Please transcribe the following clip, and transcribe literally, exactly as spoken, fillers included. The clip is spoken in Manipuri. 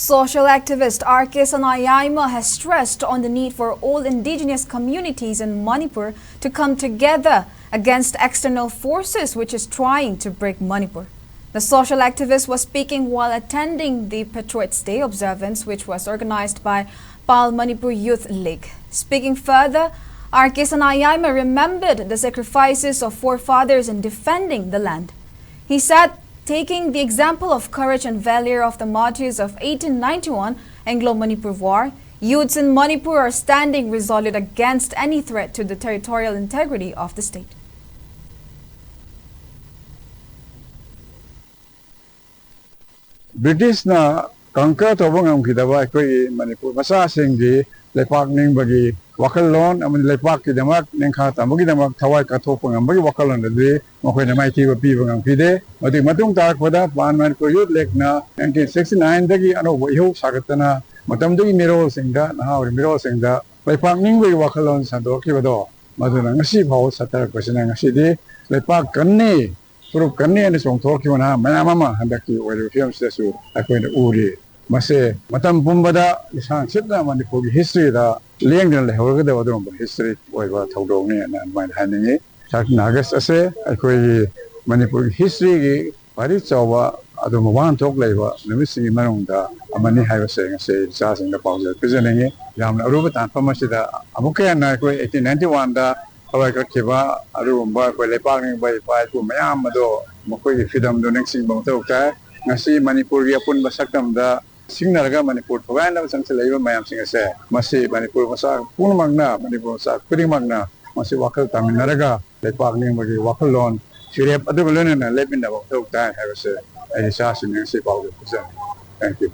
Social activist R K Sanayaima has stressed on the need for all indigenous communities in Manipur to come together against external forces which is trying to break Manipur. The social activist was speaking while attending the Patriots' Day observance, which was organized by Pal Manipur Youth League. Speaking further, R K Sanayaima remembered the sacrifices of forefathers in defending the land. He said, taking the example of courage and valor of the martyrs of eighteen ninety-one Anglo-Manipur War, youths in Manipur are standing resolute against any threat to the territorial integrity of the state. ꯕ꯭ꯔꯤꯇꯤꯁꯅ ꯀꯪꯀꯔ ꯇꯧꯕ ꯉꯝꯈꯤꯗꯕ ꯑꯩꯈꯣꯏꯒꯤ ꯃꯅꯤꯄꯨꯔ ꯃꯆꯥꯁꯤꯡꯒꯤ ꯂꯩꯄꯥꯛ ꯅꯤꯡꯕꯒꯤ ꯋꯥꯈꯜꯂꯣꯟ ꯑꯃꯗꯤ ꯂꯩꯄꯥꯛꯀꯤꯗꯃꯛ ꯅꯤꯡꯈꯥ ꯇꯝꯕꯒꯤꯗꯃꯛ ꯊꯋꯥꯏ ꯀꯠꯊꯣꯛꯄ ꯉꯝꯕꯒꯤ ꯋꯥꯈꯜꯂꯣꯟ ꯑꯗꯨꯗꯤ ꯃꯈꯣꯏꯅ ꯃꯥꯏꯊꯤꯕ ꯄꯤꯕ ꯉꯝꯈꯤꯗꯦ꯫ ꯃꯗꯨꯒꯤ ꯃꯇꯨꯡ ꯇꯥꯔꯛꯄꯗ ꯄꯥꯟ ꯃꯅꯤꯄꯨꯔ ꯌꯨꯠ ꯂꯤꯛꯅ ꯅꯥꯏꯟꯇꯤꯟ ꯁꯤꯛꯁꯇꯤ ꯅꯥꯏꯟꯗꯒꯤ ꯑꯅꯧꯕ ꯏꯍꯧ ꯁꯥꯒꯠꯇꯅ ꯃꯇꯝꯗꯨꯒꯤ ꯃꯤꯔꯣꯜꯁꯤꯡꯗ, ꯅꯍꯥ ꯑꯣꯏꯔꯤꯕ ꯃꯤꯔꯣꯜꯁꯤꯡꯗ ꯂꯩꯄꯥꯛ ꯅꯤꯡꯕꯒꯤ ꯋꯥꯈꯜꯂꯣꯟ ꯁꯟꯗꯣꯛꯈꯤꯕꯗꯣ, ꯃꯗꯨꯅ ꯉꯁꯤ ꯐꯥꯎꯕ ꯆꯠꯊꯔꯛꯄꯁꯤꯅ ꯉꯁꯤꯗꯤ ꯂꯩꯄꯥꯛ ꯀꯟꯅꯤ, ꯐꯨꯔꯨꯞ ꯀꯟꯅꯤ ꯍꯥꯏꯅ ꯆꯣꯡꯊꯣꯛꯈꯤꯕ ꯅꯍꯥ ꯃꯌꯥꯝ ꯑꯃ ꯍꯟꯗꯛꯀꯤ ꯑꯣꯏꯔꯤꯕ ꯐꯤꯕꯝꯁꯤꯗꯁꯨ ꯑꯩꯈꯣꯏꯅ ꯎꯔꯤ꯫ ꯃꯁꯦ ꯃꯇꯝ ꯄꯨꯝꯕꯗ ꯂꯤꯁꯥꯡ ꯁꯤꯠꯅ ꯃꯅꯤꯄꯨꯔꯒꯤ ꯍꯤꯁꯇ꯭ꯔꯤꯗ ꯂꯦꯡꯗꯅ ꯂꯩꯍꯧꯔꯒꯗꯕ ꯑꯗꯨꯒꯨꯝꯕ ꯍꯤꯁꯇ꯭ꯔꯤ ꯑꯣꯏꯕ ꯊꯧꯗꯣꯛꯅꯤ ꯍꯥꯏꯅ ꯑꯗꯨꯃꯥꯏꯅ ꯍꯥꯏꯅꯤꯡꯉꯤ꯫ ꯊꯥꯔꯇꯤꯟ ꯑꯥꯒꯁ ꯑꯁꯦ ꯑꯩꯈꯣꯏꯒꯤ ꯃꯅꯤꯄꯨꯔꯒꯤ ꯍꯤꯁꯇ꯭ꯔꯤꯒꯤ ꯈ꯭ꯋꯥꯏꯗꯒꯤ ꯆꯥꯎꯕ ꯑꯗꯨꯒꯨꯝꯕ ꯋꯥꯍꯟꯊꯣꯛ ꯂꯩꯕ ꯅꯨꯃꯤꯠꯁꯤꯡꯒꯤ ꯃꯅꯨꯡꯗ ꯑꯃꯅꯤ ꯍꯥꯏꯕꯁꯦ ꯉꯁꯤ ꯏꯆꯥꯁꯤꯡꯗ ꯄꯥꯎꯖꯦꯜ ꯄꯤꯖꯅꯤꯡꯉꯤ꯫ ꯌꯥꯝꯅ ꯑꯔꯨꯕ ꯇꯥꯟꯐꯝ ꯑꯁꯤꯗ ꯑꯃꯨꯛꯀ ꯍꯦꯟꯅ ꯑꯩꯈꯣꯏ ꯑꯩꯠꯇꯤꯟ ꯅꯥꯏꯟꯇꯤ ꯋꯥꯟꯗ ꯊꯋꯥꯏ ꯀꯠꯈꯤꯕ ꯑꯗꯨꯒꯨꯝꯕ ꯑꯩꯈꯣꯏ ꯂꯩꯄꯥꯛ ꯅꯤꯡꯕ ꯏꯄꯥ ꯏꯄꯨ ꯃꯌꯥꯝ ꯑꯗꯣ ꯃꯈꯣꯏꯒꯤ ꯐꯤꯗꯝꯗꯣ ꯅꯤꯡꯁꯤꯡꯕ ꯃꯊꯧ ꯇꯥꯏ꯫ ꯉꯁꯤ ꯃꯅꯤꯄꯨꯔꯒꯤ ꯑꯄꯨꯟꯕ ꯁꯛꯇꯝꯗ ꯁꯤꯡꯅꯔꯒ ꯃꯅꯤꯄꯨꯔ ꯊꯨꯒꯥꯏꯅꯕ ꯆꯪꯁꯤꯜꯂꯛꯏꯕ ꯃꯌꯥꯝꯁꯤꯡ ꯑꯁꯦ ꯃꯁꯤ ꯃꯅꯤꯄꯨꯔ ꯃꯆꯥ ꯄꯨꯝꯅꯃꯛꯅ, ꯃꯅꯤꯄꯨꯔ ꯃꯆꯥ ꯈꯨꯗꯤꯡꯃꯛꯅ ꯃꯁꯤ ꯋꯥꯈꯜ ꯇꯥꯃꯤꯟꯅꯔꯒ ꯂꯩꯄꯥꯛ ꯅꯤꯡꯕꯒꯤ ꯋꯥꯈꯜꯂꯣꯟ ꯐꯤꯔꯦꯞ ꯑꯗꯨꯒ ꯂꯣꯏꯅꯅ ꯂꯦꯞꯃꯤꯟꯅꯕ ꯃꯊꯧ ꯇꯥꯏ ꯍꯥꯏꯕꯁꯦ ꯑꯩꯒꯤ ꯏꯆꯥꯁꯤꯡꯅ ꯉꯁꯤ ꯄꯥꯎꯖꯦꯜ ꯄꯤꯖꯅꯤꯡꯏ꯫ Thank you꯫